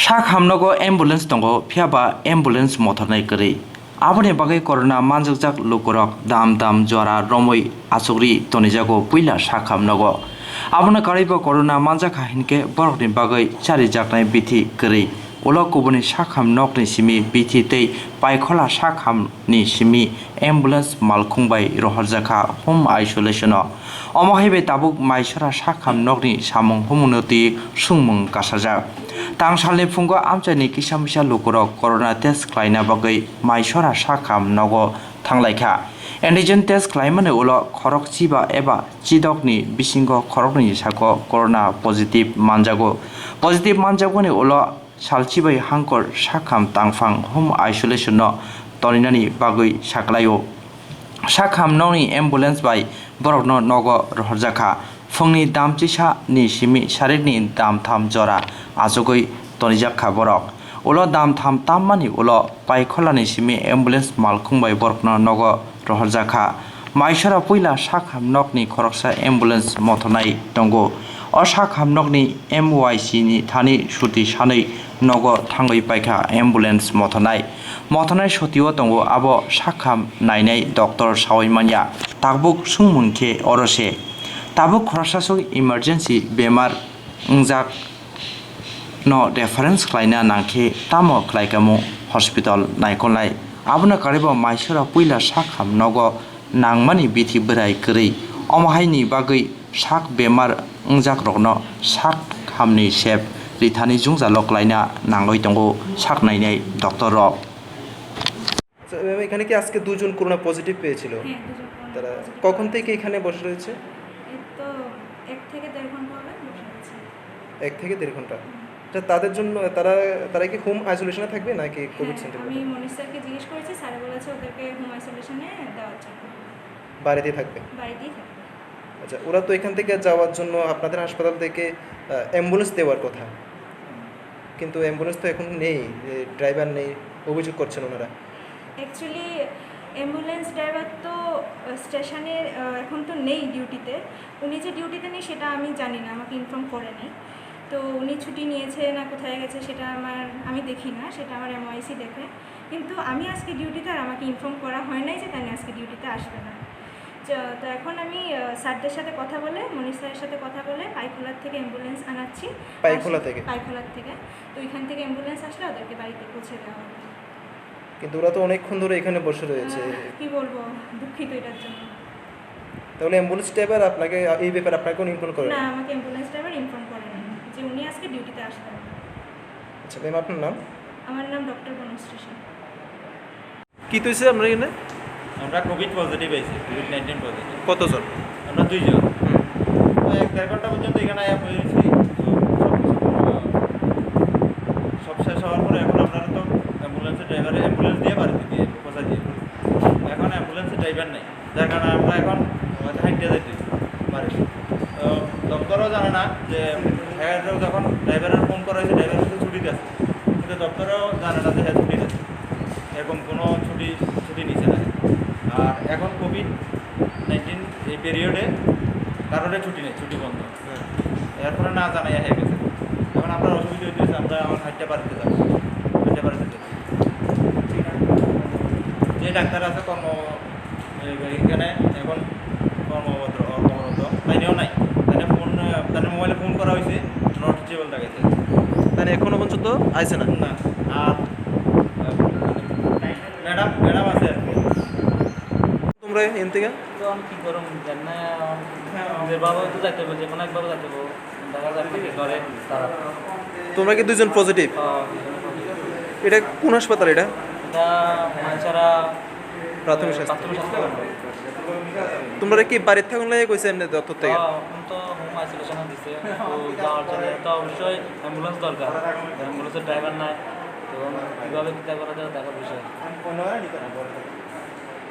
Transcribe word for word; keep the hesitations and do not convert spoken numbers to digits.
Sak hamnogo ambulance tongo, phiya ba ambulance mothornai kwrwi. Aboni bagwi corona manjakjak lukurok dam dam jora romwi achukri tonijago puila sak hamnogo. Abono karwibo corona manjakha hinkhe borokni bagwi charijaknai bithi kwrwi. Ulo kubuni sak hamnokni simi bithi tei paikhola sak hamni simi ambulance malkhung bai rohorjakha home isolation-o. Omo hai bai tabuk Maisora sak hamnokni samung humungno twi sungmung kasajak. Tangsalni phungo amchaini kisa misa lukurok corona test khlaina bagwi Maisora sak hamnogo thanglaikha. Antigen test khlaimani ulo khorok chiba eba chidokni bisingo khoroknwini sako corona positive manjago. Positive manjakmani ulo salchibai hangkor sakham tangphang home isolation-o toninani bagwi saklaio. Sakham nokni ambulance bai borokno nogo rohorjakha. Phungni dam chisa ni simi sarikni dam tham jora achugwi tonijakha borok. Ulo dam tham tammani ulo paikholani simi ambulance malkhung bai borokno nogo rohorjakha. Maisora puila sakham nokni khoroksa ambulance mothonai tongo. O sakham nokni M Y C ni thani suti sanwi nogo thangwi paikha ambulance mothonai. Mothonai sotio tongo abo sakham nainai doctor sawi manya. Tabuk sungmung khe oro se. Tabuk khoroksa sok emergency bemar wngjak no reference khlaina nangkhe tamo khlaikamo hospital naikolnai. Abono karwibo Maisora puila sakham nogo nangmani bithi bwrai kwrwi. Omo haini bagwi sak bemar wngjakrokno sak hamni sep rithani jwngjalo klaina nangwi tongo sak nainai doctor rok. আচ্ছা, ম্যাম, এখানে কি আজকে দুজন corona positive পেয়েছিল? হ্যাঁ, দুজন করোনা তারা পজিটিভ কখন পেয়েছে। থেকে এখানে বসে রয়েছে? এই তো এক থেকে দেড় ঘন্টা হবে বসে আছে। এক থেকে দেড় ঘন্টা। হুম। আচ্ছা, তাদের জন্য তারা, তারা কি হোম আইসোলেশনে থাকবে নাকি হ্যাঁ, কোভিড সেন্টারে আমি থাকবে? মনীষ স্যারকে জিজ্ঞেস করেছি, স্যারে বলেছে ওদেরকে হোম আইসোলেশনে দেওয়ার জন্য। বাড়িতেই থাকবে? বাড়িতেই থাকবে। আচ্ছা, ওরা তো এখান থেকে যাওয়ার জন্য আপনাদের হাসপাতাল থেকে, আহ, অ্যাম্বুলেন্স দেওয়ার কথা, হুম। কিন্তু অ্যাম্বুলেন্স তো এখন নেই, এ, ড্রাইভার নেই, অভিযোগ করছেন ওনারা। অ্যাকচুয়ালি অ্যাম্বুলেন্স ড্রাইভার তো, আহ, স্টেশনে, আহ, এখন তো নেই ডিউটিতে। উনি যে ডিউটিতে নেই সেটা আমি জানি না, আমাকে ইনফর্ম করেনি। তো উনি ছুটি নিয়েছে না কোথায় গেছে সেটা আমার, আমি দেখি না, সেটা আমার এমওআইসি দেখে। কিন্তু আমি আজকে ডিউটিতে আর আমাকে ইনফর্ম করা হয় নাই যে তানি আজকে ডিউটিতে আসবে না। চ-, তো এখন আমি, আহ, স্যারদের সাথে কথা বলে, মনীষ স্যারের সাথে কথা বলে পাইখোলার থেকে অ্যাম্বুলেন্স আনাচ্ছি। পাইখোলা আর সে-, থেকে? পাইখোলার থেকে। তো ওইখান থেকে অ্যাম্বুলেন্স আসলে ওদেরকে বাড়িতে পৌঁছে দেওয়া হবে। কিন্তু ওরা তো অনেকক্ষণ ধরে এখানে বসে রয়েছে। আহ, কি বলবো, দুঃখিত এটার জন্য। তাহলে অ্যাম্বুলেন্স ড্রাইভার আপনাকে, এই ব্যাপারে আপনাকে কোনো ইনফর্ম করে না, না? আমাকে অ্যাম্বুলেন্স ড্রাইভার ইনফর্ম করেনি যে উনি আজকে ডিউটিতে আসবেন না। আচ্ছা, ম্যাম, আপনার নাম? আমার নাম ডক্টর বনশ্রী সিং। কি হয়েছে আপনার এখানে? আমরা কোভিড পজিটিভ আইছি, কোভিড নাইনটিন পজিটিভ। কতজন? আমরা দুইজন। হুম। তো এক দেড় ঘন্টা পর্যন্ত এখানে আয়া পড়েছি। তো সব কিছু, আহ, সব শেষ হওয়ার পরে এখন আপনারা তো অ্যাম্বুলেন্সের ড্রাইভারে অ্যাম্বুলেন্স দিয়ে বাড়িতে দিয়ে পৌঁছা দিয়ে। এখন অ্যাম্বুলেন্সের ড্রাইভার নেই, যার কারণে আমরা এখন হয়তো হাঁটতে যাইতে পারি। তো ডক্টরও জানে না যে হ্যাঁ, যখন ড্রাইভারের ফোন করা হয়েছে, ড্রাইভার হচ্ছে ছুটিতে আছে, কিন্তু ডক্টরও জানে না যে হ্যাঁ ছুটিতে আছে। এরকম কোনো ছুটি, ছুটি নিছে না। আর এখন কোভিড নাইনটিন এই পিরিয়ডে কারোরই ছুটি নেই, ছুটি বন্ধ। হ্যাঁ। এরপরে না জানাই হয়ে গেছে। এখন আমরা অসুবিধা হইতেছে, আমরা আমার হাইটটা বাড়িতে যাবো, হাইটটা বাড়িতে যাবো। যে ডাক্তার আছে কর্ম, এখানে এখন কর্মরত, কর্মরত, তাইনেও নাই। তাইনে ফোন, তাইনে মোবাইলে ফোন করা হয়েছে, নট রিচেবল দেখাইছে। তাইনে এখনো পর্যন্ত আইছে না? না। আর, আহ, ম্যাডাম, ম্যাডাম আছে আর কি। তোমরা এন থেকে? তো আমি কি করব জানি না, যেভাবে তো যাইতে হবে, যে কোনো একভাবে যাইতে হবে, দেখা যাক কি করে তারা। তোমরা কি দুজন পজিটিভ? হ্যাঁ, দুজন পজিটিভ। এটা কোন হাসপাতাল এটা? এটা মাইছড়া প্রাথমিক স্বাস্থ্য। প্রাথমিক স্বাস্থ্য কেন্দ্র। তোমরা কি বাড়ির থাকুন লাগে কইছে এমনি দপ্তর থেকে? হ্যাঁ, এখন তো হোম আইসোলেশনে দিছে, তো যাওয়ার জন্য তো অবশ্যই অ্যাম্বুলেন্স দরকার, অ্যাম্বুলেন্সের ড্রাইভার নাই, তো এখন কীভাবে কী করা যায় দেখার বিষয়।